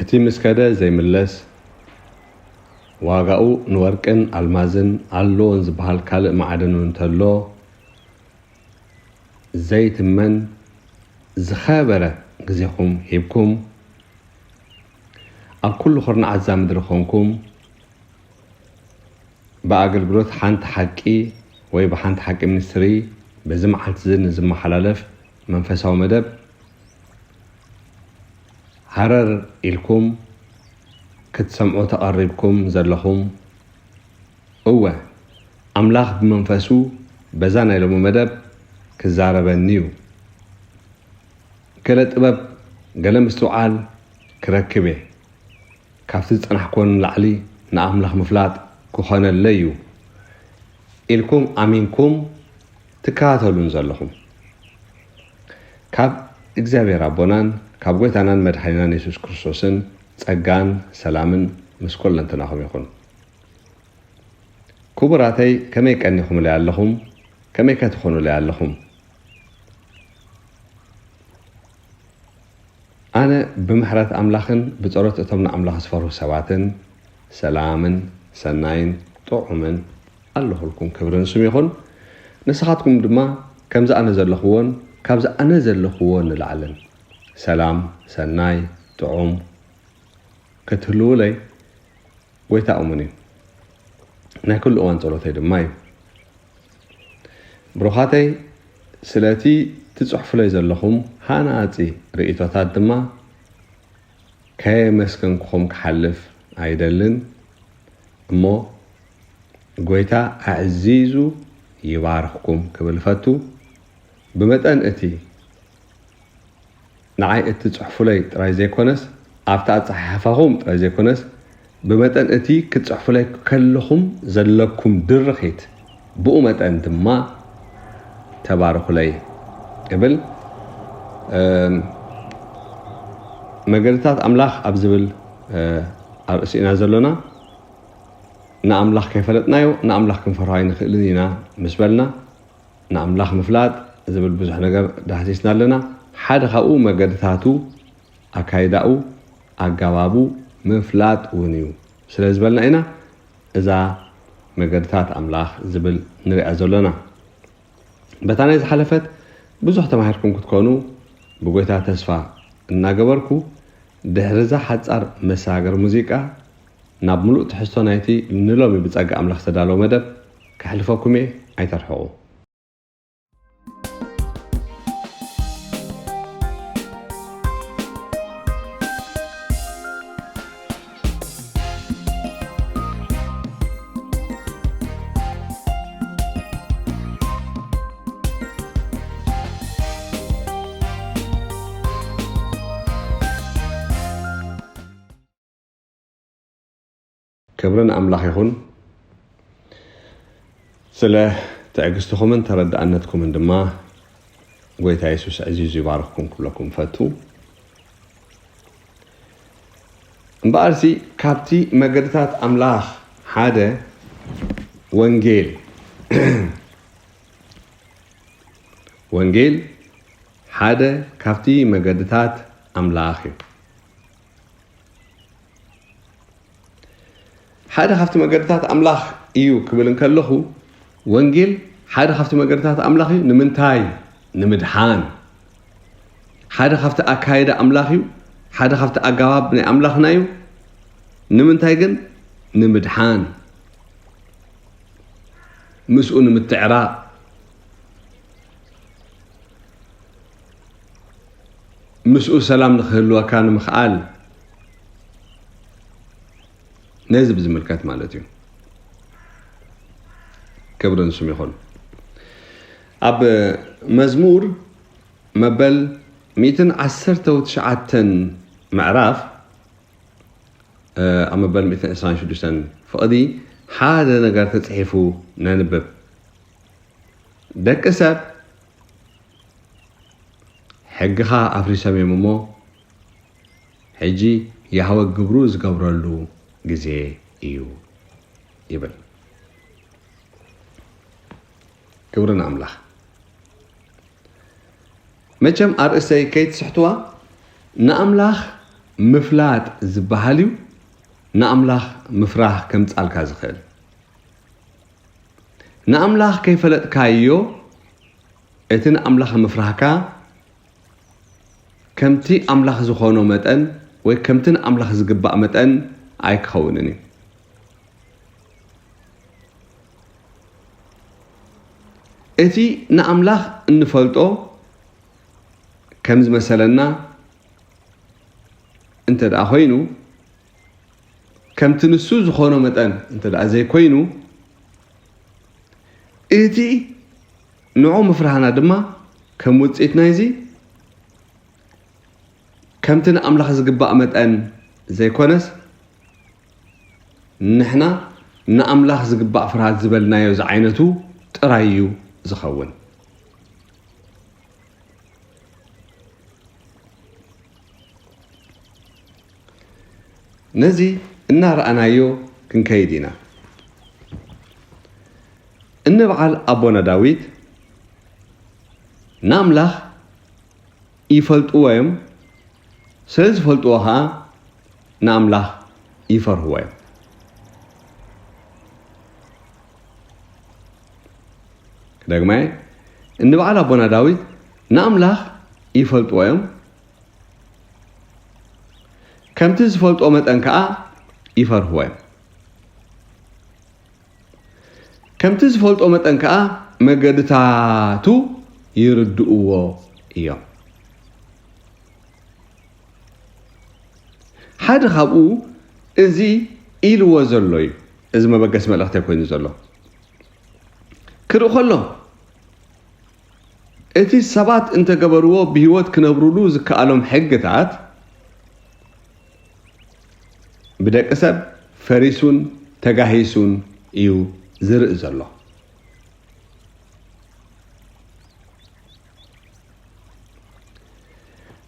እቲ ምስ ከደ ዘይምለስ፣ ዋጋኡ ንወርቅን ኣልማዝን ኣለዎን ዝበሃል ካልእ ማዕድን እውን እንተሎ፣ ዘይትመን ዝኸበረ ግዜኹም ሂብኩም፣ ኣብ ኩሉ ኩርናዓት እዛ ምድሪ ኾንኩም፣ ብኣገልግሎት ሓንቲ ሓቂ ወይ ብሓንቲ ሓቂ ሚኒስትሪ በዚ መዓልቲ እዚ ንዝመሓላለፍ መንፈሳዊ መደብ፣ ሃረር ኢልኩም ክትሰምዑ ተቐሪብኩም ዘለኹም፣ እወ፣ ኣምላኽ ብመንፈሱ በዛ ናይ ሎሚ መደብ ክዛረበኒ እዩ። ገለ ጥበብ፣ ገለ ምስትውዓል ክረክብ እየ። ካብቲ ዝጸናሕክዎ ንላዕሊ ንኣምላኽ ምፍላጥ ክኾነለይ እዩ ኢልኩም ኣሚንኩም ትከታተሉን ዘለኹም፣ ካብ እግዚኣብሔር ኣቦናን ካብ ጐይታናን መድሓኒናን የሱስ ክርስቶስን ጸጋን ሰላምን ምስ ኰለንትናኹም ይኹን። ክቡራተይ፣ ከመይ ቀኒኹምለይ ኣለኹም? ከመይከ ትኾኑለይ ኣለኹም? ኣነ ብምሕረት ኣምላኽን ብጸሎት እቶም ንኣምላኽ ዝፈርሁ ሰባትን ሰላምን ሰናይን ጥዑምን ኣለኹልኩም፣ ክብሪ ንስሙ ይኹን። ንስኻትኩም ድማ ከምዚ ኣነ ዘለኽዎን ካብዚ ኣነ ዘለኽዎ ንላዕልን ሰላም፣ ሰናይ፣ ጥዑም ክትህልዉለይ ጐይታ እሙን እዩ። ናይ ኩሉ እዋን ጸሎተይ ድማ እዩ። ብሩኻተይ፣ ስለቲ ትጽሕፉለይ ዘለኹም ሃናጺ ርእይቶታት ድማ ከየመስገንኩኹም ክሓልፍ ኣይደልን። እሞ ጐይታ ኣዕዚዙ ይባርኽኩም ክብል እፈቱ። ብመጠን እቲ ንዓይ እትጽሕፉለይ ጥራይ ዘይኮነስ፣ ኣብቲ ኣጸሓሕፋኹም ጥራይ ዘይኮነስ፣ ብመጠን እቲ ክትጽሕፉለይ ከለኹም ዘለኩም ድርኺት፣ ብኡ መጠን ድማ ተባርኹለይ እብል። እም፣ መገድታት ኣምላኽ ኣብ ዝብል፣ እ፣ ኣርእሲ ኢና ዘሎና። ንኣምላኽ ከይፈለጥናዮ፣ ንኣምላኽ ክንፈርሆ ኣይንኽእልን ኢና ምስ በልና፣ ንኣምላኽ ምፍላጥ ዝብል ብዙሕ ነገር ዳህሲስና ኣለና። ሓደ ካብኡ መገድታቱ፣ ኣካይዳኡ፣ ኣገባቡ ምፍላጥ እውን እዩ ስለ ዝበልና ኢና እዛ መገድታት ኣምላኽ ዝብል ንሪኣ ዘሎና። በታ ናይ ዝሓለፈት ብዙሕ ተማሂርኩም ክትኮኑ ብጎይታ ተስፋ እናገበርኩ፣ ድሕሪ እዛ ሓጻር መሰጋገሪ ሙዚቃ ናብ ምሉእ ትሕዝቶ ናይቲ ንሎሚ ብጸጋ ኣምላኽ ዝተዳለወ መደብ ከሕልፈኩም እየ። ኣይተርሕቑ። ክብሪ ንኣምላኽ ይኹን። ስለ ትዕግስትኹምን ተረዳእነትኩምን ድማ ጐይታ የሱስ ዕዚዙ ይባርኽኩም ክብለኩም እፈቱ። እምበኣርሲ ካብቲ መገድታት ኣምላኽ ሓደ ወንጌል፣ ወንጌል ሓደ ካብቲ መገድታት ኣምላኽ እዩ። ሓደ ካብቲ መገድታት ኣምላኽ እዩ ክብል እንከለኹ፣ ወንጌል ሓደ ካብቲ መገድታት ኣምላኽ እዩ። ንምንታይ? ንምድሓን። ሓደ ካብቲ ኣካይዳ ኣምላኽ እዩ። ሓደ ካብቲ ኣገባብ ናይ ኣምላኽና እዩ። ንምንታይ ግን? ንምድሓን። ምስኡ ንምትዕራቕ፣ ምስኡ ሰላም ንኽህልወካ ንምኽኣል፣ ነዚ ብዝምልከት ማለት እዩ። ክብሪ ንስሙ ይኹን። ኣብ መዝሙር መበል ሚእትን ዓሰርተው ትሽዓተን ምዕራፍ፣ እ፣ ኣብ መበል ሚእትን ዕስራን ሽዱሽተን ፍቕዲ ሓደ ነገር ተጽሒፉ ነንብብ። ደቂ ሰብ ሕግኻ ኣፍሪሶም እዮም እሞ፣ ሕጂ ያህወ ግብሩ ዝገብረሉ ግዜ እዩ ይብል። ክብሪ ንኣምላኽ። መቸም ኣርእስተይ ከይትስሕትዋ፣ ንኣምላኽ ምፍላጥ ዝበሃል እዩ ንኣምላኽ ምፍራህ ከምጻልካ ዝኽእል። ንኣምላኽ ከይፈለጥካዮ፣ እቲ ንኣምላኽ ምፍራህካ ከምቲ ኣምላኽ ዝኾኖ መጠን ወይ ከምቲ ንኣምላኽ ዝግባእ መጠን ኣይክኸውንን እዩ። እቲ ንኣምላኽ እንፈልጦ ከም ዝመሰለና እንተ ደኣ ኮይኑ፣ ከምቲ ንሱ ዝኾኖ መጠን እንተ ደኣ ዘይኮይኑ፣ እቲ ንዑ ምፍራህና ድማ ከም ውጽኢት ናይዚ፣ ከምቲ ንኣምላኽ ዝግባእ መጠን ዘይኮነስ፣ ንሕና ንኣምላኽ ዝግባእ ፍርሃት ዝበልናዮ ዝዓይነቱ ጥራይ እዩ ዝኸውን። ነዚ እናረኣናዮ ክንከይድ ኢና። እኒ በዓል ኣቦና ዳዊት ንኣምላኽ ይፈልጥዎ እዮም፣ ስለ ዝፈልጥዎ ኸዓ ንኣምላኽ ይፈርህዎ እዮም። ክደግማ እየ፣ እኒ በዓል ኣቦና ዳዊት ንኣምላኽ ይፈልጥዎ እዮም፣ ከምቲ ዝፈልጥዎ መጠን ከዓ ይፈርህዎ እዮም። ከምቲ ዝፈልጥዎ መጠን ከዓ መገድታቱ ይርድእዎ እዮም። ሓደ ካብኡ እዚ ኢልዎ ዘሎ እዩ። እዚ መበገሲ መልእኽቲ ኮይኑ ዘሎ ክርኢ ከሎ፣ እቲ ሰባት እንተገበርዎ ብህይወት ክነብሩሉ ዝከኣሎም ሕግታት ብደቂ ሰብ ፈሪሱን ተጋሂሱን እዩ ዝርኢ ዘሎ።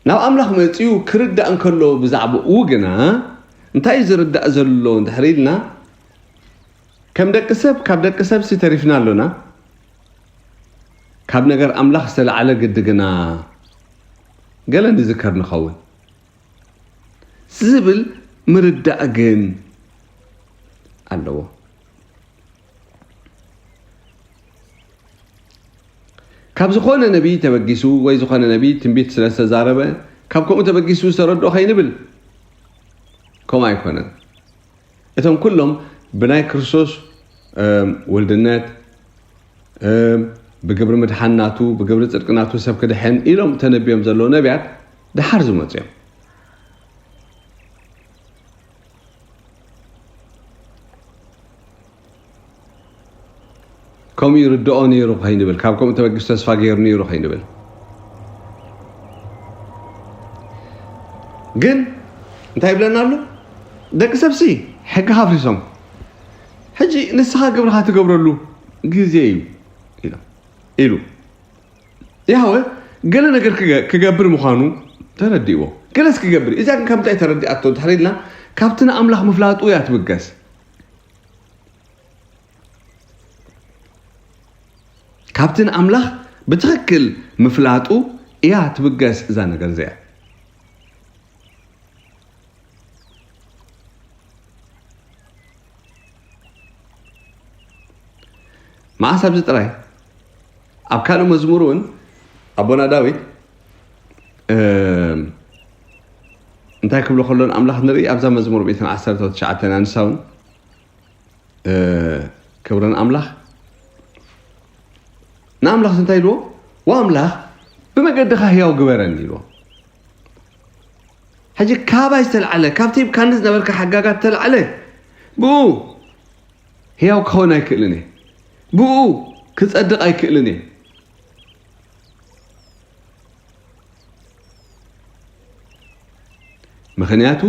ናብ ኣምላኽ መጺኡ ክርዳእ እንከሎ ብዛዕባኡ ግና እንታይ እዩ ዝርዳእ ዘሎ እንድሕር ኢልና፣ ከም ደቂ ሰብ፣ ካብ ደቂ ሰብሲ ተሪፍና ኣሎና፣ ካብ ነገር ኣምላኽ ዝተላዕለ ግዲ ግና ገለ ንዝከር ንኸውን ዝብል ምርዳእ ግን ኣለዎ። ካብ ዝኾነ ነቢይ ተበጊሱ ወይ ዝኾነ ነቢይ ትንቢት ስለ ዝተዛረበ ካብ ከምኡ ተበጊሱ ዝተረድኦ ከይንብል፣ ከምኡ ኣይኮነን። እቶም ኩሎም ብናይ ክርስቶስ እም፣ ውልድነት እም፣ ብግብሪ ምድሓን ናቱ፣ ብግብሪ ጽድቂ ናቱ ሰብ ክድሕን ኢሎም ተነቢዮም ዘለዉ ነቢያት ደሓር ዝመጹ እዮም። ከምኡ ይርድኦ ነይሩ ከይንብል፣ ካብ ከምኡ ተበጊሱ ተስፋ ገይሩ ነይሩ ከይንብል። ግን እንታይ ይብለና ኣሎ? ደቂ ሰብሲ ሕጊ ሃፍሪሶም፣ ሕጂ ንስኻ ግብርኻ ትገብረሉ ግዜ እዩ ኢሎም፣ ኢሉ። ያህወ ገለ ነገር ክገ-፣ ክገብር ምዃኑ ተረዲእዎ። ገለስ ክገብር፣ እዚኣ ግን ካብ ምንታይ ተረዲኣቶ እንድሕር ኢልና፣ ካብቲ ንኣምላኽ ምፍላጡ እያ ትብገስ። ካብቲ ንኣምላኽ ብትኽክል ምፍላጡ እያ ትብገስ እዛ ነገር እዚኣ። መዓስ ኣብዚ ጥራይ፣ ኣብ ካልእ መዝሙር እውን ኣቦና ዳዊት፣ እም፣ እንታይ ክብሎ ከሎ ንኣምላኽ ንርኢ፣ ኣብዛ መዝሙር ሚእትን ዓሰርተ ትሽዓተን ኣንሳ እውን፣ እ፣ ክብሪ ንኣምላኽ። ንኣምላኽ እንታይ ኢልዎ? "ወኣምላኽ ብመገድኻ ህያው ግበረኒ" ኢልዎ። ሕጂ ካባይ ዝተልዓለ፣ ካብቲ ሂብካኒ ዝነበርካ ሓጋጋት ዝተልዓለ፣ ብኡ ህያው ክኸውን ኣይክእልን እየ። ብኡ ክጸድቕ ኣይክእልን እየ። ምኽንያቱ፣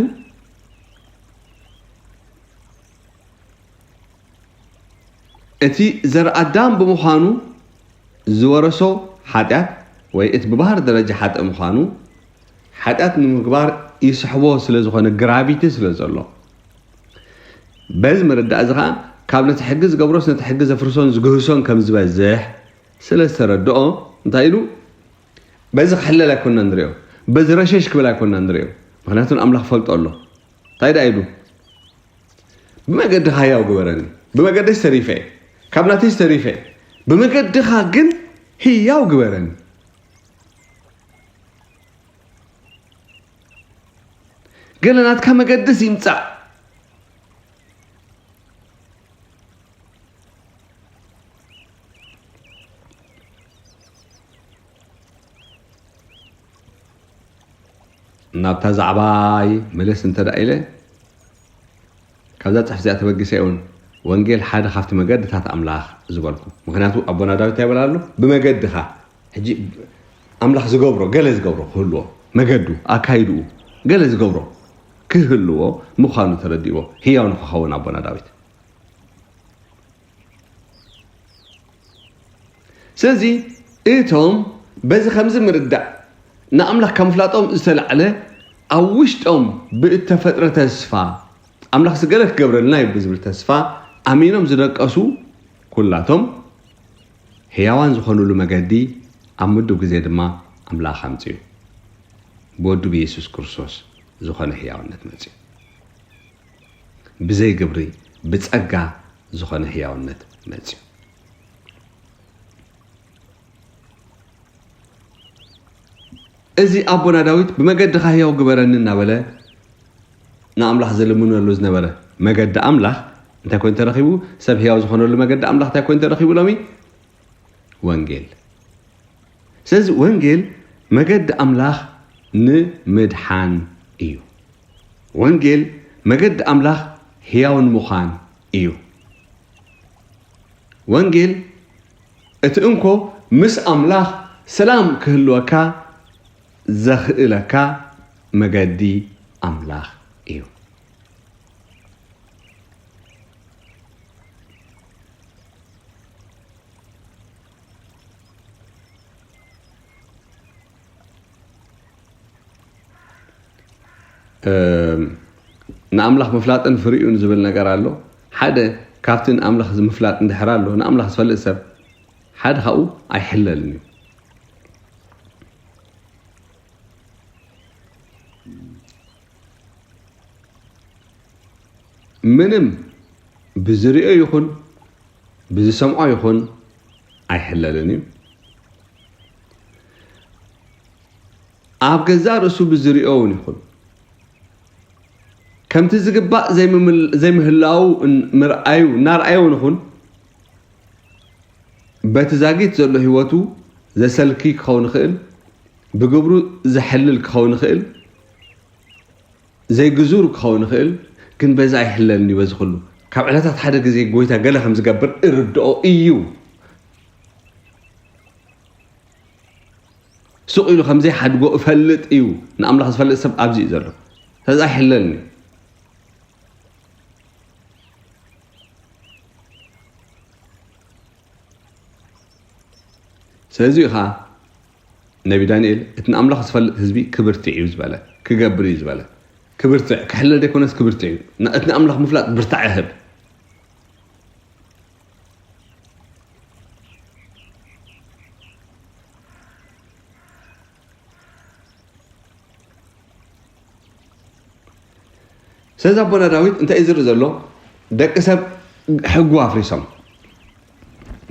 እቲ ዘር ኣዳም ብምዃኑ ዝወረሶ ሓጢኣት፣ ወይ እቲ ብባህሪ ደረጃ ሓጥእ ምዃኑ፣ ሓጢኣት ንምግባር ይስሕቦ ስለ ዝኾነ፣ ግራቪቲ ስለ ዘሎ፣ በዚ ምርዳእ እዚ ኸዓ ካብ ነቲ ሕጊ ዝገብሮስ ነቲ ሕጊ ዘፍርሶን ዝግህሶን ከም ዝበዝሕ ስለ ዝተረድኦ፣ እንታይ ኢሉ? በዚ ክሕለል ኣይኮንና ንሪኦ፣ በዚ ረሸሽ ክብል ኣይኮንና ንሪኦ። ምክንያቱ ንኣምላኽ ፈልጦ ኣሎ። እንታይ ደኣ ኢሉ? "ብመገድኻ ህያው ግበረኒ። ብመገደይ ዝተሪፈ እየ፣ ካብ ናተይ ዝተሪፈ እየ፣ ብመገድኻ ግን ህያው ግበረኒ። ገለ ናትካ መገድስ ይምጻእ። ናብታ ዛዕባይ ምልስ እንተ ደኣ ኢለ፣ ካብዛ ጽሕፍ እዚኣ ተበጊሰ እውን ወንጌል ሓደ ካብቲ መገድታት ኣምላኽ ዝበልኩ። ምኽንያቱ ኣቦና ዳዊት እንታይ ይብል ኣሎ? ብመገድኻ፣ ሕጂ ኣምላኽ ዝገብሮ፣ ገለ ዝገብሮ ክህልዎ፣ መገዱ፣ ኣካይድኡ፣ ገለ ዝገብሮ ክህልዎ ምዃኑ ተረዲእዎ፣ ህያው ንኽኸውን ኣቦና ዳዊት። ስለዚ እቶም በዚ ከምዚ ምርዳእ ንኣምላኽ ካብ ምፍላጦም ዝተላዕለ ኣብ ውሽጦም ብእተፈጥረ ተስፋ ኣምላኽ ዝገለ ክገብረልና እዩ ብዝብል ተስፋ ኣሚኖም ዝደቀሱ ኩላቶም ህያዋን ዝኾኑሉ መገዲ ኣብ ምዱብ ግዜ ድማ ኣምላኽ ኣምጽኡ። ብወዱ ብየሱስ ክርስቶስ ዝኾነ ህያውነት መጽኡ። ብዘይ ግብሪ ብጸጋ ዝኾነ ህያውነት መጽኡ። እዚ ኣቦና ዳዊት "ብመገድኻ ህያው ግበረኒ" እናበለ ንኣምላኽ ዝልምነሉ ዝነበረ መገዲ ኣምላኽ እንታይ ኮይኑ ተረኺቡ? ሰብ ህያው ዝኾነሉ መገዲ ኣምላኽ እንታይ ኮይኑ ተረኺቡ ሎሚ? ወንጌል። ስለዚ ወንጌል መገዲ ኣምላኽ ንምድሓን እዩ። ወንጌል መገዲ ኣምላኽ ህያው ንምዃን እዩ። ወንጌል እቲ እንኮ ምስ ኣምላኽ ሰላም ክህልወካ ዘኽእለካ መገዲ ኣምላኽ እዩ። እም፣ ንኣምላኽ ምፍላጥን ፍሪኡን ዝብል ነገር ኣሎ። ሓደ ካብቲ ንኣምላኽ ምፍላጥ እንድሕር ኣሎ፣ ንኣምላኽ ዝፈልጥ ሰብ ሓደ ካብኡ ኣይሕለልን እዩ። ምንም ብዝሪኦ ይኹን ብዝሰምዖ ይኹን ኣይሕለልን እዩ። ኣብ ገዛእ ርእሱ ብዝሪኦ እውን ይኹን ከምቲ ዝግባእ ዘይምምል-፣ ዘይምህላዉ እን-፣ ምርኣዩ እናርኣየ እውን ይኹን በቲ ዛጊት ዘሎ ህይወቱ ዘሰልኪ ክኸውን ይኽእል፣ ብግብሩ ዘሕልል ክኸውን ይኽእል፣ ዘይግዙር ክኸውን ይኽእል፣ ግን በዚ ኣይሕለልን እዩ። በዚ ኩሉ ካብ ዕለታት ሓደ ግዜ ጎይታ ገለ ከም ዝገብር እርድኦ እዩ። ሱቕ ኢሉ ከም ዘይሓድጎ እፈልጥ እዩ። ንኣምላኽ ዝፈልጥ ሰብ ኣብዚ እዩ ዘሎ። ስለዚ ኣይሕለልን እዩ። ስለዚ እዩ ኸዓ ነቢ ዳንኤል፣ "እቲ ንኣምላኽ ዝፈልጥ ህዝቢ ክብርትዕ እዩ" ዝበለ፣ ክገብር እዩ ዝበለ። ክብርትዕ፣ ክሕለል ዘይኮነስ ክብርትዕ እዩ። ና-፣ እቲ ንኣምላኽ ምፍላጥ ብርታዐ ይህብ። ስለዚ ኣቦና ዳዊት እንታይ እዩ ዝርኢ ዘሎ? ደቂ ሰብ ሕጉ ኣፍሪሶም።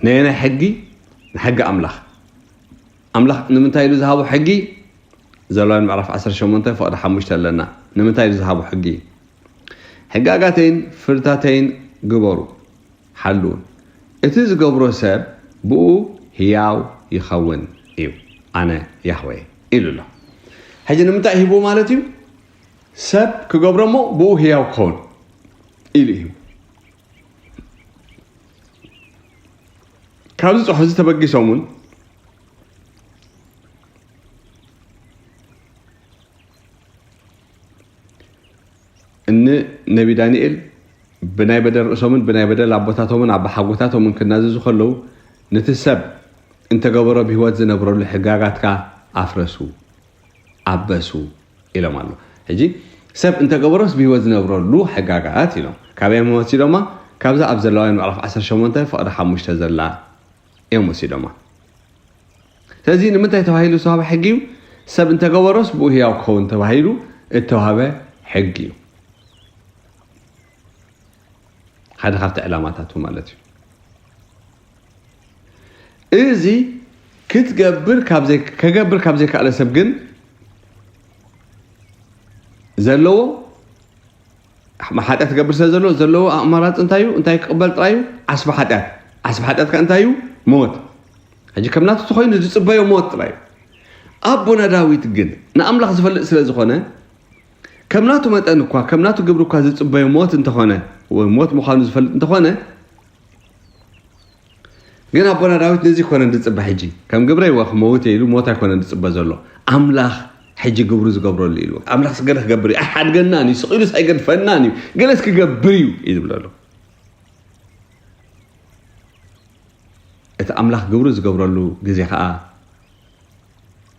ነየናይ ሕጊ? ንሕጊ ኣምላኽ። ኣምላኽ ንምንታይ ኢሉ ዝሃቦ ሕጊ? ዘሌዋውያን ምዕራፍ ዓሰርተ ሸሞንተ ፍቕዲ ሓሙሽተ ኣለና። ንምንታይ ኢሉ ዝሃቦ ሕጊ? "ሕጋጋተይን ፍርድታተይን ግበሩ፣ ሓልውን። እቲ ዝገብሮ ሰብ ብኡ ህያው ይኸውን እዩ። ኣነ ያህዌ" ኢሉ ኣሎ። ሕጂ ንምንታይ ሂቡ ማለት እዩ? ሰብ ክገብሮ እሞ ብኡ ህያው ክኸውን ኢሉ እዩ። ካብዚ ጽሑፍ እዚ ተበጊሶም እውን እኒ ነቢ ዳንኤል ብናይ በደል ርእሶምን ብናይ በደል ኣቦታቶምን ኣባሓጎታቶምን ክናዘዙ ከለዉ፣ ነቲ ሰብ እንተገበሮ ብህይወት ዝነብረሉ ሕጋጋትካ ኣፍረሱ፣ ኣበሱ ኢሎም ኣሎ። ሕጂ ሰብ እንተገበሮስ ብህይወት ዝነብረሉ ሕጋጋት ኢሎም። ካበይ እዮም ወሲዶማ? ካብዛ ኣብ ዘሌዋውያን ምዕራፍ ዓሰርተ ሸሞንተ ፍቕዲ ሓሙሽተ ዘላ እዮም ወሲዶማ። ስለዚ ንምንታይ ተባሂሉ ዝተዋህበ ሕጊ እዩ? ሰብ እንተገበሮስ ብኡ ህያው ክኸውን ተባሂሉ እተዋህበ ሕጊ እዩ። ሓደ ካብቲ ዕላማታቱ ማለት እዩ። እዚ ክትገብር ካብ ዘይ-፣ ከገብር ካብ ዘይከኣለ ሰብ ግን ዘለዎ፣ ሓጢኣት ክገብር ስለ ዘሎ፣ ዘለዎ ኣማራፂ እንታይ እዩ? እንታይ ክቕበል ጥራይ እዩ? ዓስቢ ሓጢኣት። ዓስቢ ሓጢኣት ከ እንታይ እዩ? ሞት። ሕጂ ከም ናቱ ተኾይኑ ዝፅበዮ ሞት ጥራይ እዩ። ኣቦና ዳዊት ግን ንኣምላኽ ዝፈልጥ ስለ ዝኾነ፣ ከም ናቱ መጠን እኳ፣ ከም ናቱ ግብሪ እኳ ዝፅበዮ ሞት እንተኾነ፣ ወይ ሞት ምዃኑ ዝፈልጥ እንተኾነ፣ ግን ኣቦና ዳዊት ነዚ ኮነ ዝፅበ። ሕጂ ከም ግብረይ ወ ክመውት ኢሉ ሞት ኣይኮነ ዝፅበ ዘሎ። ኣምላኽ ሕጂ ግብሩ ዝገብረሉ ኢሉ፣ ኣምላኽ ስገደ ክገብር እዩ። ኣይሓድገናን እዩ፣ ስቕ ኢሉስ ኣይገድፈናን እዩ፣ ገለስ ክገብር እዩ እዩ ዝብለሉ። እቲ ኣምላኽ ግብሩ ዝገብረሉ ግዜ ኸዓ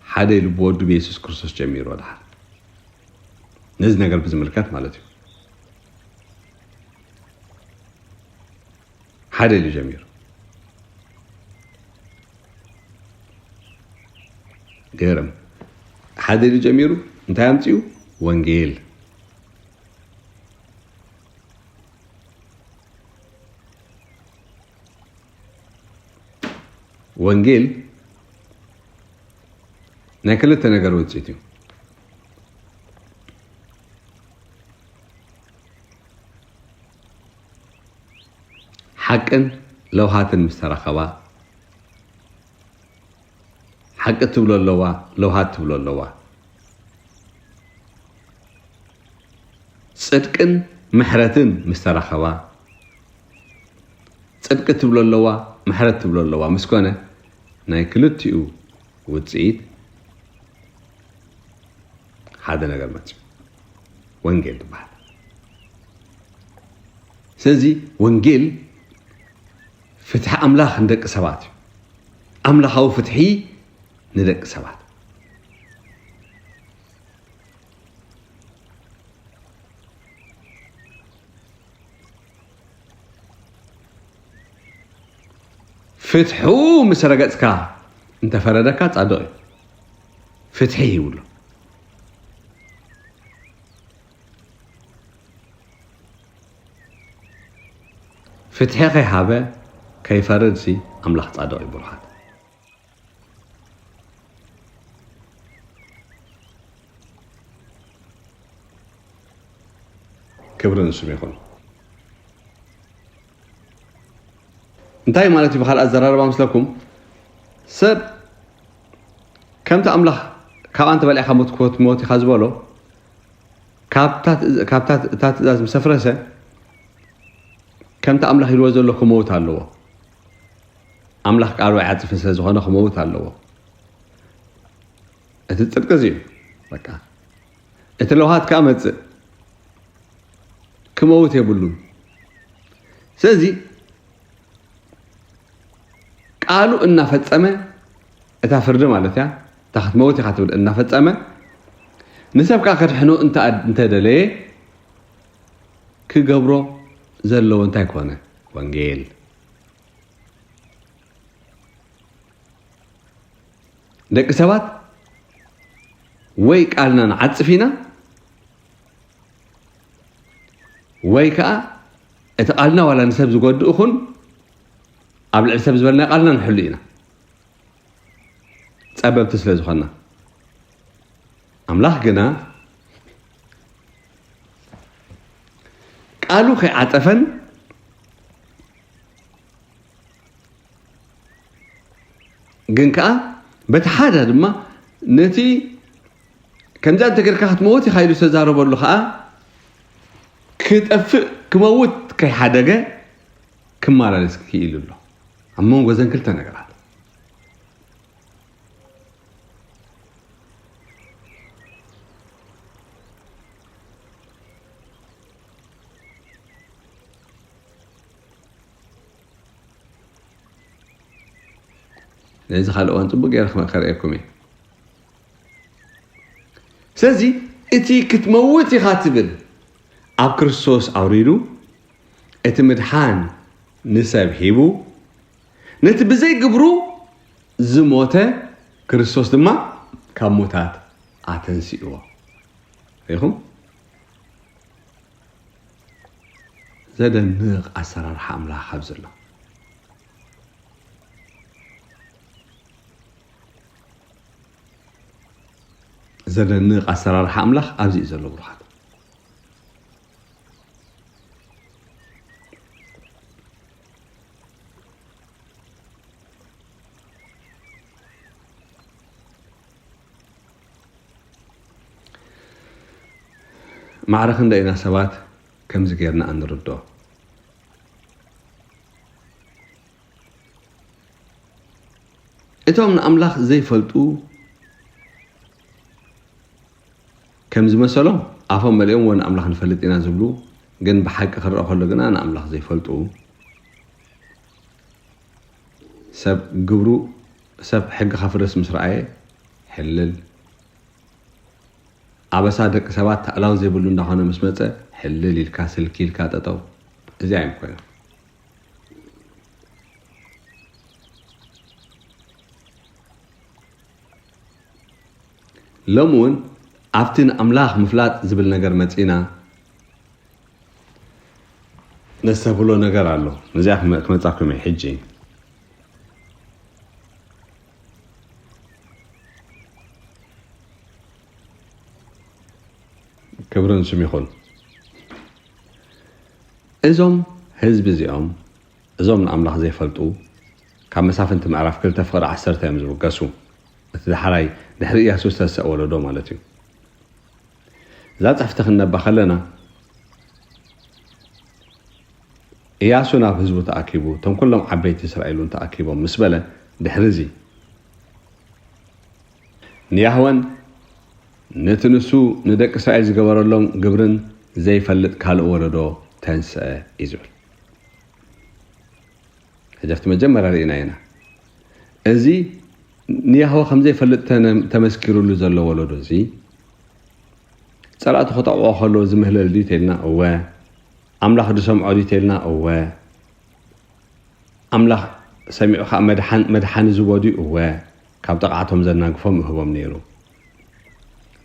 ሓደ ኢሉ ብወዱ ብየሱስ ክርስቶስ ጀሚሩ። ወደሓን ነዚ ነገር ብዝምልከት ማለት እዩ። ሓደ ኢሉ ጀሚሩ። ገርም። ሓደ ኢሉ ጀሚሩ እንታይ ኣምፅኡ? ወንጌል። ወንጌል ናይ ክልተ ነገር ውፅኢት እዩ። ሓቅን ለውሃትን ምስ ተራኸባ፣ ሓቂ ትብሎ ኣለዋ፣ ለውሃት ትብሎ ኣለዋ። ጽድቅን ምሕረትን ምስ ተራኸባ፣ ጽድቂ ትብሎ ኣለዋ፣ ምሕረት ትብሎ ኣለዋ። ምስ ኮነ፣ ናይ ክልቲኡ ውጽኢት ሓደ ነገር መጽዩ። ወንጌል ትበሃል። ስለዚ ወንጌል ፍትሒ ኣምላኽ ንደቂ ሰባት እዩ። ኣምላኻዊ ፍትሒ ንደቂ ሰባት። ፍትሑ ምስ ረገጽካ እንተፈረደካ ጻድቕ እዩ። ፍትሒ ይብሉ። ፍትሒ ከይሃበ ከይፈርድሲ ኣምላኽ ጻድቕ እዩ ብሩኻት። ክብሪ ንስም ይኹን። እንታይ ማለት እዩ ብኻልእ ኣዘራርባ ምስለኩም? ሰብ ከምቲ ኣምላኽ ካብኣ እንተበሊዕካ ሞት ክወት ሞት ኢኻ ዝበሎ፣ ካብታ ትእዝ-፣ ካብታ ት-፣ እታ ትእዛዝ ምስ ኣፍረሰ፣ ከምቲ ኣምላኽ ኢልዎ ዘሎ ክመውት ኣለዎ። ኣምላኽ ቃሉ ኣይዓጽፍን ስለ ዝኾነ ክመውት ኣለዎ። እቲ ጽድቂ እዚ እዩ። በቃ። እቲ ለውሃት ከኣ መጽእ። ክመውት የብሉን። ስለዚ ቃሉ እናፈጸመ፣ እታ ፍርዲ ማለት እያ፣ እታ ክትመውት ኢኻ ትብል እናፈጸመ፣ ንሰብ ከኣ ከድሕኖ እንተ-፣ እንተደለየ፣ ክገብሮ ዘለዎ እንታይ ኮነ? ወንጌል። ደቂ ሰባት ወይ ቃልና ንዓጽፍ ኢና፣ ወይ ከኣ እቲ ቃልና ዋላ ንሰብ ዝጎድእ ይኹን፣ ኣብ ልዕሊ ሰብ ዝበልና ቃልና ንሕሉ ኢና፣ ጸበብቲ ስለ ዝኾንና። ኣምላኽ ግና ቃሉ ከይዓጸፈን፣ ግን ከኣ በቲ ሓደ ድማ ነቲ ከምዛ እንተ ጌርካ ክትመውት ኢኻ ኢሉ ዝተዛረበሉ ከኣ ክጠፍእ፣ ክመውት ከይሓደገ ክመላለስ ክኢሉ ኣሎ። ኣብ መንጎ እዘን ክልተ ነገራት። ነዚ ካልእ እዋን ጽቡቕ ገይረ ክመ-፣ ከርእየኩም እየ። ስለዚ እቲ ክትመውት ኢኻ ትብል ኣብ ክርስቶስ ኣውሪዱ፣ እቲ ምድሓን ንሰብ ሂቡ፣ ነቲ ብዘይ ግብሩ ዝሞተ ክርስቶስ ድማ ካብ ሙታት ኣተንሲእዎ። ኢኹም። ዘደንቕ ኣሰራርሓ ኣምላኽ ኣብዚ ኣሎ። ዘደንቕ ኣሰራርሓ ኣምላኽ ኣብዚ እዩ ዘሎ፣ ብሩኻት። ማዕረ ክንደይ ኢና ሰባት ከምዚ ጌርና እንርድኦ? እቶም ንኣምላኽ ዘይፈልጡ ከም ዝመሰሎም ኣፎም መሊኦም "ወ ንኣምላኽ ንፈልጥ ኢና" ዝብሉ፣ ግን ብሓቂ ክረኣ ከሎ ግና ንኣምላኽ ዘይፈልጡ፣ ሰብ ግብሩ፣ ሰብ ሕጊ ከፍርስ ምስ ረኣየ ሕልል፣ ኣበሳ ደቂ ሰባት ታእላው ዘይብሉ እንዳኾነ ምስ መጸ ሕልል ኢልካ ስልኪ ኢልካ ጠጠው። እዚኣ እዮም ኮይኖም። ሎሚ እውን ኣብቲ ንኣምላኽ ምፍላጥ ዝብል ነገር መጺና ነስተብህሎ ነገር ኣሎ። ነዚኣ ክመ-፣ ክመጻኩም እየ ሕጂ። ክብሪ ንስም ይኹን። እዞም ህዝቢ እዚኦም፣ እዞም ንኣምላኽ ዘይፈልጡ፣ ካብ መሳፍንቲ ምዕራፍ ክልተ ፍቕሪ ዓሰርተ እዮም ዝብገሱ። እቲ ዳሕራይ ድሕሪ ኢያሱ ዝተሰእ ወለዶ ማለት እዩ። እዛ ጽሕፍቲ ክንነባ ከለና፣ ኢያሱ ናብ ህዝቡ ተኣኪቡ፣ እቶም ኩሎም ዓበይቲ እስራኤል እውን ተኣኪቦም ምስ በለ፣ ድሕሪ እዚ ንያህወን ነቲ ንሱ ንደቂ እስራኤል ዝገበረሎም ግብርን ዘይፈልጥ ካልእ ወለዶ ተንስአ እዩ ዝብል። ሕጂ ኣብቲ መጀመርያ ርኢና ኢና። እዚ ንያህወ ከም ዘይፈልጥ ተነ-፣ ተመስኪሩሉ ዘሎ ወለዶ እዚ፣ ጸላእቱ ክጠቕዖ ከለዉ ዝምህለል ድዩ ተልና? እወ። ኣምላኽ ዝሰምዖ ድዩ ተልና? እወ። ኣምላኽ ሰሚዑ ኸኣ መድሓን-፣ መድሓኒ ዝቦ ድዩ? እወ። ካብ ጠቕዓቶም ዘናግፎም ይህቦም ነይሩ።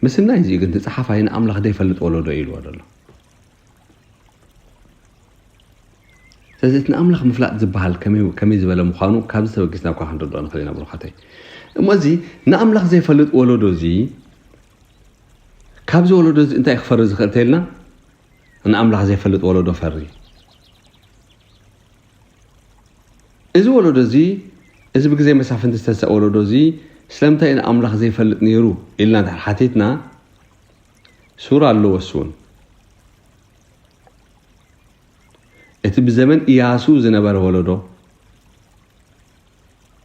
ምስናይ እዚኡ ግን እቲ ጸሓፋይ ንኣምላኽ ዘይፈልጥ ወለዶ እዩ ኢልዎ ዘሎ። ስለዚ እቲ ንኣምላኽ ምፍላጥ ዝበሃል ከመይ፣ ከመይ ዝበለ ምዃኑ ካብዚ ተበጊስና እኳ ክንርድኦ ንኽእል ኢና ብሩኻተይ። እሞ እዚ ንኣምላኽ ዘይፈልጥ ወለዶ እዚ፣ ካብዚ ወለዶ እዚ እንታይ ክፈሪ ዝኽእል ተልና? ንኣምላኽ ዘይፈልጥ ወለዶ ፈሪ። እዚ ወለዶ እዚ፣ እዚ ብግዜ መሳፍንቲ ዝተሰእ ወለዶ እዚ፣ ስለምንታይ ንኣምላኽ ዘይፈልጥ ነይሩ ኢልና እንድሕር ሓቲትና፣ ሱር ኣለዎ እሱ እውን። እቲ ብዘመን ኢያሱ ዝነበረ ወለዶ፣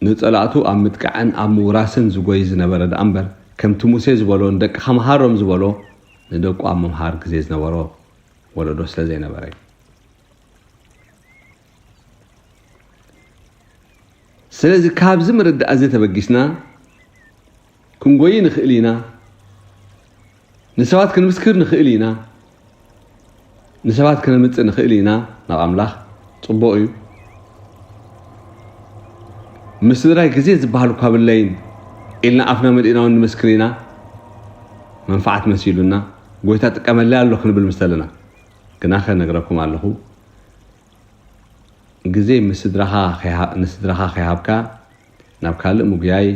ንጸላእቱ ኣብ ምጥቃዕን ኣብ ምውራስን ዝጎይ ዝነበረ ደኣ እምበር፣ ከምቲ ሙሴ ዝበሎ፣ "ንደቅኻ ምሃሮም" ዝበሎ፣ ንደቁ ኣብ ምምሃር ግዜ ዝነበሮ ወለዶ ስለ ዘይነበረ እዩ። ስለዚ ካብዚ ምርዳእ እዚ ተበጊስና ክንጎይ ንኽእል ኢና፣ ንሰባት ክንምስክር ንኽእል ኢና፣ ንሰባት ክነምጽእ ንኽእል ኢና ናብ ኣምላኽ። ጽቡቕ እዩ። ምስ ስድራይ ግዜ ዝበሃል እኳ ብለይን ኢልና ኣፍና መሊእና እውን ንምስክር ኢና። መንፍዓት መሲሉና፣ "ጎይታ ጥቀመለይ ኣሎ" ክንብል ምስ ተለና። ግናኸ ነግረኩም ኣለኹ፣ ግዜ ምስ ስድራኻ ከይሃ-፣ ንስድራኻ ከይሃብካ ናብ ካልእ ምጉያይ፣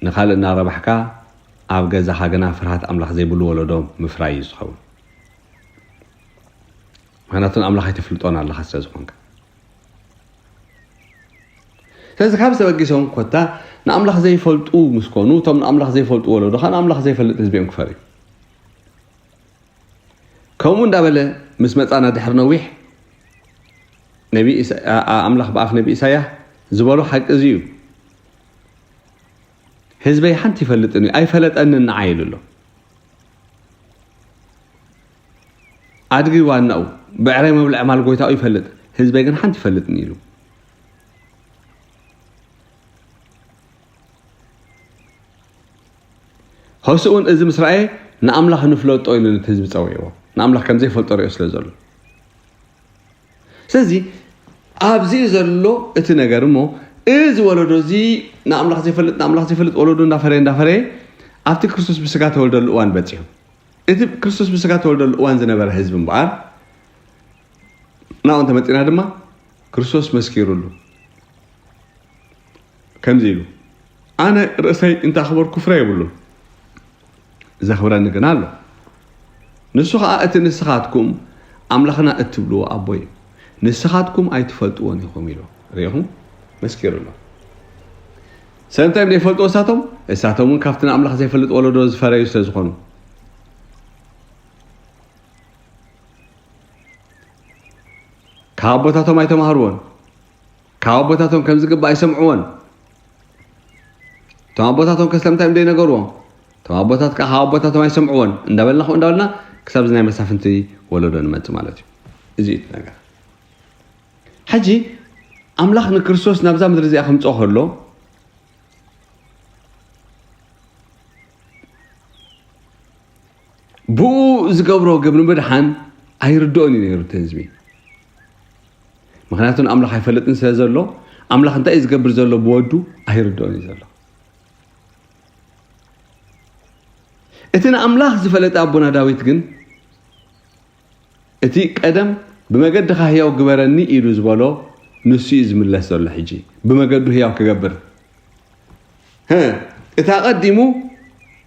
ንኻልእ እናረባሕካ፣ ኣብ ገዛኻ ግና ፍርሃት ኣምላኽ ዘይብሉ ወለዶ ምፍራይ እዩ ዝኸውን። ምኽንያቱ ንኣምላኽ ኣይተፍልጦን ኣለኻ ስለ ዝኾንካ። ስለዚ ካብ ዝተበጊሶም ኮታ ንኣምላኽ ዘይፈልጡ ምስ ኮኑ፣ እቶም ንኣምላኽ ዘይፈልጡ ወለዶ ኸኣ ንኣምላኽ ዘይፈልጥ ህዝቢ እዮም ክፈርዩ። ከምኡ እንዳበለ ምስ መጻና ድሕሪ ነዊሕ፣ ነቢ ኢሳ-፣ ኣ-፣ ኣ-፣ ኣምላኽ ብኣፍ ነቢ ኢሳያስ ዝበሎ ሓቂ እዚ እዩ። "ህዝበይ ሓንቲ ይፈልጥን እዩ፣ ኣይፈለጠንን ንዓይ" ኢሉ ኣሎ። ኣድጊ ዋናኡ፣ ብዕራይ መብልዒ ማል ጎይታኡ ይፈልጥ፣ ህዝበይ ግን ሓንቲ ይፈልጥን ኢሉ። ሆስእ እውን እዚ ምስ ረኣየ፣ ንኣምላኽ ንፍለጦ ኢሉ ነቲ ህዝቢ ጸዊዕዎ። ንኣምላኽ ከም ዘይፈልጦ ርእዮ ስለ ዘሎ። ስለዚ ኣብዚ ዘሎ እቲ ነገር እሞ፣ እዚ ወለዶ እዚ ንኣምላኽ ዘይፈልጥ፣ ንኣምላኽ ዘይፈልጥ ወለዶ እንዳፈረየ፣ እንዳፈረየ፣ ኣብቲ ክርስቶስ ብስጋ ተወልደሉ እዋን በጺሑ። እቲ ክርስቶስ ብስጋ ተወልደሉ እዋን ዝነበረ ህዝቢ እምበኣር፣ ናብኡ እንተመጺና ድማ ክርስቶስ መስኪሩሉ። ከምዚ ኢሉ፣ "ኣነ ርእሰይ እንተኣኽበርኩ ፍረ የብሉን፣ ዘኽብረኒ ግን ኣሎ። ንሱ ኸኣ እቲ ንስኻትኩም ኣምላኽና እትብልዎ ኣቦ እዩ። ንስኻትኩም ኣይትፈልጥዎን ኢኹም" ኢሉ። ርኢኹም? መስኪሩ ኣሎ። ስለምንታይ እዮም ዘይፈልጥዎ እሳቶም? እሳቶም እውን ካብቲ ንኣምላኽ ዘይፈልጥ ወለዶ ዝፈረዩ ስለ ዝኾኑ። ካብ ኣቦታቶም ኣይተማህርዎን። ካብ ኣቦታቶም ከም ዝግባእ ኣይሰምዕዎን። እቶም ኣቦታቶም ከ ስለምንታይ እዮም ዘይነገርዎም? እቶም ኣቦታት ከኣ ካብ ኣቦታቶም ኣይሰምዕዎን። እንዳበልና ከምኡ እንዳበልና ክሳብ እዚ ናይ መሳፍንቲ ወለዶ ንመጽእ ማለት እዩ። እዚ እዩ እቲ ነገር። ሕጂ ኣምላኽ ንክርስቶስ ናብዛ ምድሪ እዚኣ ከምጽኦ ከሎ፣ ብኡ ዝገብሮ ግብሪ ምድሓን ኣይርድኦን እዩ ነይሩ እቲ ህዝቢ። ምኽንያቱ ንኣምላኽ ኣይፈልጥን ስለ ዘሎ፣ ኣምላኽ እንታይ እዩ ዝገብር ዘሎ ብወዱ ኣይርድኦን እዩ ዘሎ። እቲ ንኣምላኽ ዝፈለጠ ኣቦና ዳዊት ግን፣ እቲ ቀደም "ብመገድኻ ህያው ግበረኒ" ኢሉ ዝበሎ፣ ንሱ እዩ ዝምለስ ዘሎ። ሕጂ ብመገዱ ህያው ክገብር፣ ህ፣ እቲ ኣቐዲሙ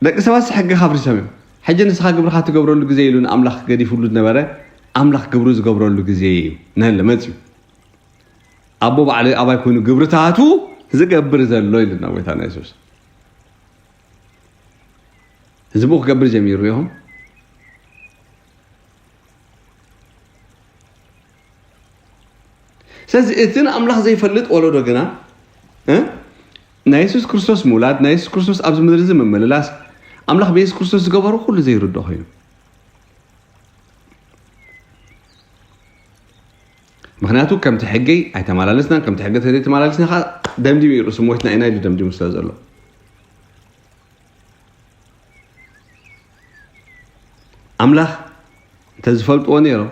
ደቂ ሰባት ሕጊ ካፍሪሶም እዮም። ሕጂ ንስኻ ግብርኻ ትገብረሉ ግዜ ኢሉ ንኣምላኽ ገዲፉሉ ዝነበረ፣ ኣምላኽ ግብሩ ዝገብረሉ ግዜ እዩ ነለ መጽዩ። ኣቦ ባዕሉ ኣባይ ኮይኑ ግብርታቱ ዝገብር ዘሎ ኢሉና ጎይታና የሱስ። ህዝቡ ክገብር ጀሚሩ ኢኹም። ስለዚ እቲ ንኣምላኽ ዘይፈልጥ ወለዶ ግና፣ እ፣ ናይ የሱስ ክርስቶስ ምውላድ፣ ናይ የሱስ ክርስቶስ ኣብዚ ምድሪ እዚ ምምልላስ፣ ኣምላኽ ብየሱስ ክርስቶስ ዝገበሮ ኩሉ ዘይርድኦ ኮይኑ። ምኽንያቱ ከምቲ ሕገይ ኣይተመላለስናን፣ ከምቲ ሕገ ተዘይተመላለስና ከዓ ደምዲሙ እዩ፣ ርእሱ ሞትና ኢና ኢሉ ደምዲሙ ስለ ዘሎ። ኣምላኽ እንተዝፈልጥዎ ነይሮም፣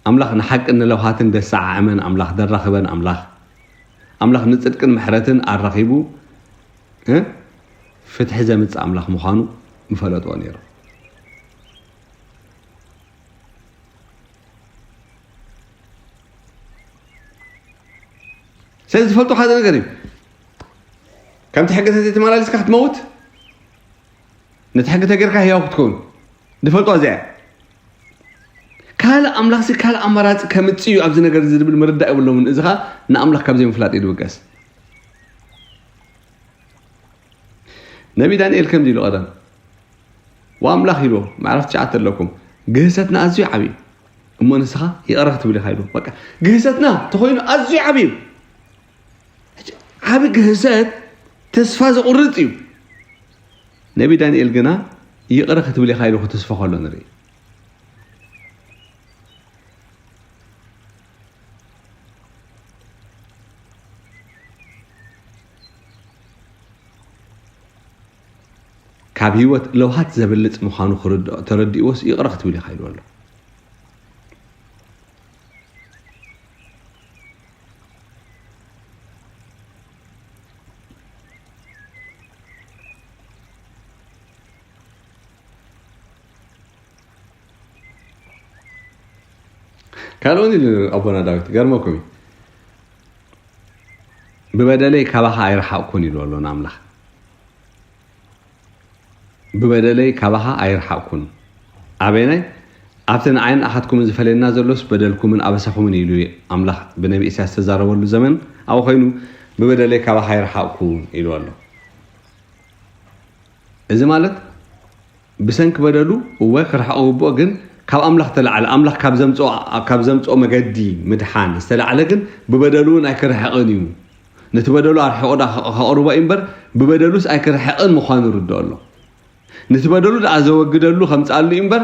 ኣምላኽ ንሓቅን ንለውሃትን ደሰዓዕመን ኣምላኽ፣ ደራኽበን ኣምላኽ፣ ኣምላኽ ንጽድቅን ምሕረትን ኣራኺቡ፣ እ፣ ፍትሒ ዘምጽእ ኣምላኽ ምዃኑ ምፈለጥዎ ነይሮም። ስለዚ ዝፈልጡ ሓደ ነገር እዩ። ከምቲ ሕጊ ተዘይተመላሊስካ ክትመውት፣ ነቲ ሕጊ ተገይርካ ህያው ክትከውን ዝፈልጡ ኣዚኣ እያ። ካልእ ኣምላኽሲ ካልእ ኣማራጺ ከምጽእ እዩ ኣብዚ ነገር እዚ ዝብል ምርዳእ የብሎምን። እዚ ኸኣ ንኣምላኽ ካብ ዘይምፍላጥ እዩ ዝብገስ። ነቢ ዳንኤል ከምዚ ኢሉ ቀደም፣ "ወኣምላኽ" ኢልዎ፣ ምዕራፍ ትሽዓተ ኣለኩም፣ "ግህሰትና ኣዝዩ ዓብዩ፣ እሞ ንስኻ ይቕረ ክትብል ኢኻ" ኢልዎ። በቃ፣ ግህሰትና ተኾይኑ ኣዝዩ ዓብዩ። ሕጂ፣ ዓቢ ግህሰት ተስፋ ዘቑርጽ እዩ። ነቢ ዳንኤል ግና "ይቕረ ክትብል ኢኻ" ኢሉ ክተስፋ ከሎ ንርኢ። ካብ ህይወት ለውሃት ዘብልጽ ምዃኑ ክርድኦ ተረዲእዎስ "ይቕረ ክትብል ኢኻ" ኢልዎ ኣሎ። ካልኦን ኢሉ ኣቦና ዳዊት፣ ገርመኩም እዩ። "ብበደለይ ካባኻ ኣይረሓቕኩን" ኢሉ ኣሎ ንኣምላኽ። "ብበደለይ ካባኻ ኣይረሓቕኩን። ኣበየናይ? ኣብቲ ንዓይን ንኣኻትኩምን ዝፈለየና ዘሎስ በደልኩምን ኣበሳኹምን" ኢሉ ኣምላኽ ብነቢ ኢሳያስ ዝተዛረበሉ ዘመን ኣብኡ ኮይኑ፣ "ብበደለይ ካባኻ ኣይረሓቕኩን" ኢሉ ኣሎ። እዚ ማለት ብሰንኪ በደሉ እወ ክርሕቕ ግብኦ፣ ግን ካብ ኣምላኽ ተላዕለ፣ ኣምላኽ ካብ ዘምጽኦ፣ ካብ ዘምጽኦ መገዲ ምድሓን ዝተላዕለ ግን ብበደሉ እውን ኣይክርሕቕን እዩ። ነቲ በደሉ ኣርሒቑ ደኣ ከ-፣ ከቕርቦ እዩ እምበር ብበደሉስ ኣይክርሕቕን ምዃኑ ይርድኦ ኣሎ። ነቲ በደሉ ደኣ ዘወግደሉ ከምጽኣሉ እዩ እምበር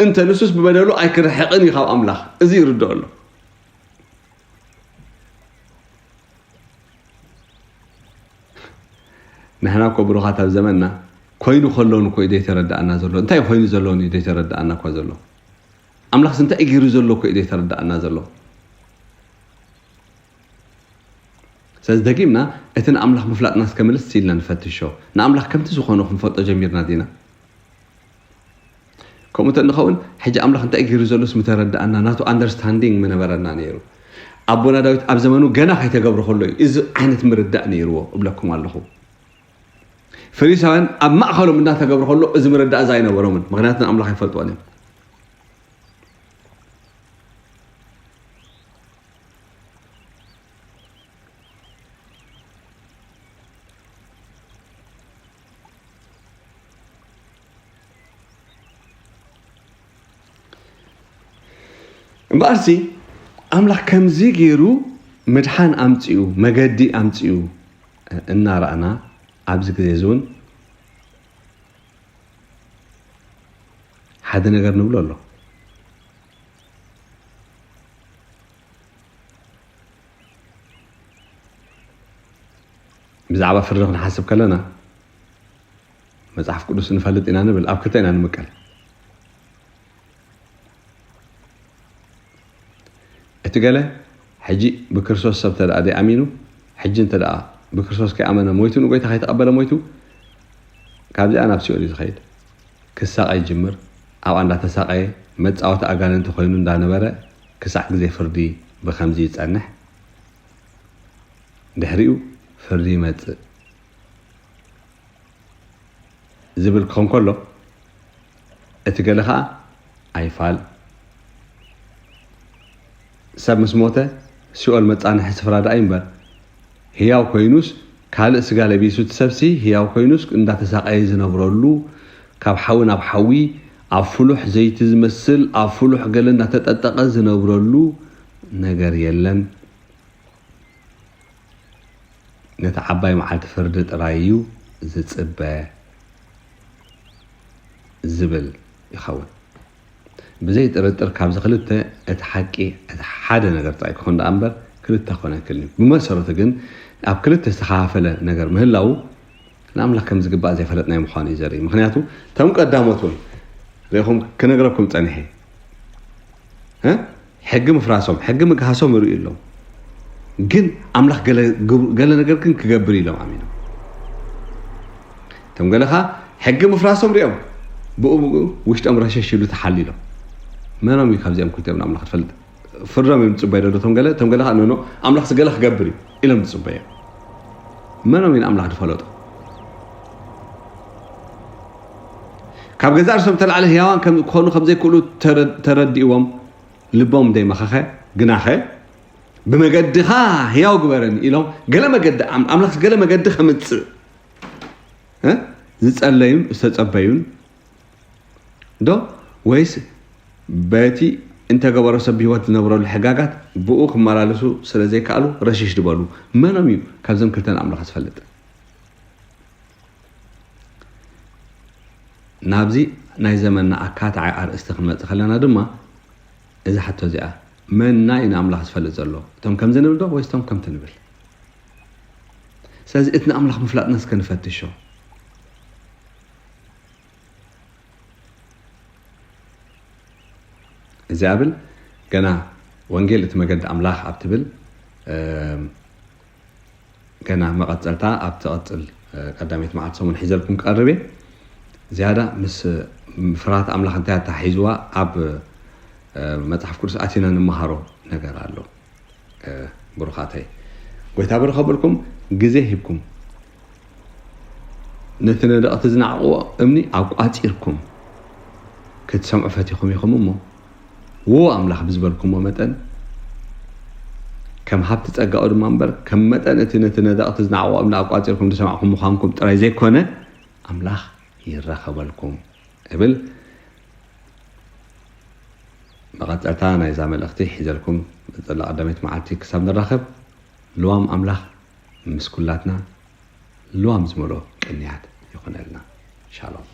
እንተ ንሱስ ብበደሉ ኣይክርሕቕን እዩ ካብ ኣምላኽ። እዚ ይርድኦ ኣሎ። ንሕና እኮ ብሩኻት ኣብ ዘመንና ኮይኑ ከሎን እኮ እዩ ዘይተረድኣና ዘሎ። እንታይ ኮይኑ ዘሎን እዩ ዘይተረድኣና እኮ ዘሎ። ኣምላኽስ እንታይ እዩ ገይሩ ዘሎ እኮ እዩ ዘይተረድኣና ዘሎ። ስለዚ ደጊምና እቲ ንኣምላኽ ምፍላጥና እስከ ምልስ ኢልና ንፈትሾ። ንኣምላኽ ከምቲ ዝኾኖ ክንፈልጦ ጀሚርና ዲና? ከምኡ እንተ ንኸውን፣ ሕጂ ኣምላኽ እንታይ ገይሩ ዘሎስ ምተረዳእና፣ ናቱ ኣንደርስታንዲንግ ምነበረና ነይሩ። ኣቦና ዳዊት ኣብ ዘመኑ ገና ከይተገብረ ከሎ እዩ እዚ ዓይነት ምርዳእ ነይርዎ እብለኩም ኣለኹ። ፈሪሳውያን ኣብ ማእኸሎም እንዳተገብረ ከሎ እዚ ምርዳእ እዚ ኣይነበሮምን፣ ምኽንያቱ ንኣምላኽ ኣይፈልጥዎን እዮም። እምበኣርሲ ኣምላኽ ከምዚ ገይሩ ምድሓን ኣምጺኡ፣ መገዲ ኣምጺኡ እናረኣና፣ ኣብዚ ግዜ እዚ እውን ሓደ ነገር ንብሎ ኣሎ። ብዛዕባ ፍርዲ ክንሓስብ ከለና፣ መጽሓፍ ቅዱስ ንፈልጥ ኢና ንብል፣ ኣብ ክልተ ኢና ንምቀል። እቲ ገለ ሕጂ ብክርስቶስ ሰብ እንተ ደኣ ደይኣሚኑ፣ ሕጂ እንተ ደኣ ብክርስቶስ ከይኣመነ ሞይቱ፣ ንጎይታ ከይተቐበለ ሞይቱ፣ ካብዚኣ ናብ ሲኦል እዩ ዝኸይድ። ክሳቐ ይጅምር። ኣብኣ እንዳተሳቐየ መጻወቲ ኣጋንንቲ ኮይኑ እንዳነበረ ክሳዕ ግዜ ፍርዲ ብኸምዚ ይጸንሕ። ድሕሪኡ ፍርዲ ይመጽእ። ዝብል ክኸውን ከሎ፣ እቲ ገለ ኸኣ ኣይፋል። ሰብ ምስ ሞተ ሲኦል መጻንሒ ስፍራ ደኣ እዩ እምበር፣ ህያው ኮይኑስ ካልእ ስጋ ለቢሱ፣ እቲ ሰብሲ ህያው ኮይኑስ እንዳተሳቐየ ዝነብረሉ፣ ካብ ሓዊ ናብ ሓዊ፣ ኣብ ፍሉሕ ዘይቲ ዝመስል፣ ኣብ ፍሉሕ ገለ እንዳተጠጠቐ ዝነብረሉ ነገር የለን። ነቲ ዓባይ መዓልቲ ፍርዲ ጥራይ እዩ ዝጽበ ዝብል ይኸውን። ብዘይ ጥርጥር ካብዚ ክልተ እቲ ሓቂ እቲ ሓደ ነገር ጥራይ ክኾን ደኣ እምበር ክልተ ክኾን ኣይክእልን እዩ። ብመሰረቱ ግን ኣብ ክልተ ዝተኸፋፈለ ነገር ምህላዉ ንኣምላኽ ከም ዝግባእ ዘይፈለጥናዮ ምዃኑ እዩ ዘርኢ። ምኽንያቱ እቶም ቀዳሞት እውን ርኢኹም ክነግረኩም ጸኒሐ። እ? ሕጊ ምፍራሶም፣ ሕጊ ምግሃሶም ይርእዩ ኣለዉ። ግን ኣምላኽ ገለ ግብ-፣ ገለ ነገር ግን ክገብር ኢሎም ኣሚኖም። እቶም ገለ ኸኣ ሕጊ ምፍራሶም ሪኦም ብኡ ብኡ ውሽጦም ረሸሽ ኢሉ ተሓሊሎም። መኖም እዩ ካብዚኦም ክልቲኦም ንኣምላኽ ትፈልጥ? ፍርዶም እዮም ዝጽበዩ ደሎ እቶም ገለ፣ እቶም ገለ ኸኣ ኖኖ ኣምላኽሲ ገለ ክገብር እዩ ኢሎም ዝጽበዩ። መኖም እዩ ንኣምላኽ ዝፈለጦ? ካብ ገዛእ ርእሶም ተላዕለ ህያዋን ከም ክኾኑ ከም ዘይክእሉ ተረ-፣ ተረዲእዎም ልቦም ዘይመኸኸ ግናኸ ብመገድኻ ህያው ግበረኒ ኢሎም ገለ መገዲ ኣም-፣ ኣምላኽስ ገለ መገዲ ከምጽእ፣ እ፣ ዝጸለዩን ዝተጸበዩን ዶ ወይስ በቲ እንተገበሮ ሰብ ብህይወት ዝነብረሉ ሕጋጋት ብኡ ክመላለሱ ስለ ዘይከኣሉ ረሽሽ ዝበሉ መኖም እዩ ካብዞም ክልተ ንኣምላኽ ዝፈልጥ? ናብዚ ናይ ዘመንና ኣካታዓይ ኣርእስቲ ክንመጽእ ከለና ድማ እዛ ሕቶ እዚኣ፣ መና እዩ ንኣምላኽ ዝፈልጥ ዘሎ? እቶም ከምዚ ንብል ዶ ወይስ እቶም ከምቲ ንብል? ስለዚ እቲ ንኣምላኽ ምፍላጥና እስከ ንፈትሾ። እዚኣ ብል ገና ወንጌል እቲ መገዲ ኣምላኽ ኣብ ትብል፣ እም፣ ገና መቐጸልታ ኣብ ትቐጽል፣ እ፣ ቀዳመይቲ መዓልቲ ሰሙን ሒዘልኩም ክቐርብ እየ። ዝያዳ ምስ፣ እ፣ ፍርሃት ኣምላኽ እንታይ ኣተሓሒዝዋ ኣብ፣ እ፣ መጽሓፍ ቅዱስ ኣቲና ንመሃሮ ነገር ኣሎ። እ፣ ብሩኻተይ፣ ጎይታ ብሩኽ ኣበልኩም፣ ግዜ ሂብኩም ነቲ ነደቕቲ ዝነዓቕዎ እምኒ ኣቋጺርኩም ክትሰምዑ ፈቲኹም ኢኹም እሞ፣ ዎ ኣምላኽ ብዝበልኩሞ መጠን፣ ከም ሃብቲ ጸጋኡ ድማ እምበር፣ ከም መጠን እቲ ነቲ ነደቕቲ ዝነዓቕዎ እምኒ ኣቋጺርኩም ዝሰማዕኩም ምዃንኩም ጥራይ ዘይኮነ፣ ኣምላኽ ይራኸበልኩም እብል። መቐጸልታ ናይዛ መልእኽቲ ሒዘልኩም ዘሎ ቀዳመይቲ መዓልቲ ክሳብ ንራኸብ፣ ልዋም ኣምላኽ ምስ ኩላትና ልዋም ዝመልኦ ቅንያት ይኹነልና። ሻሎም።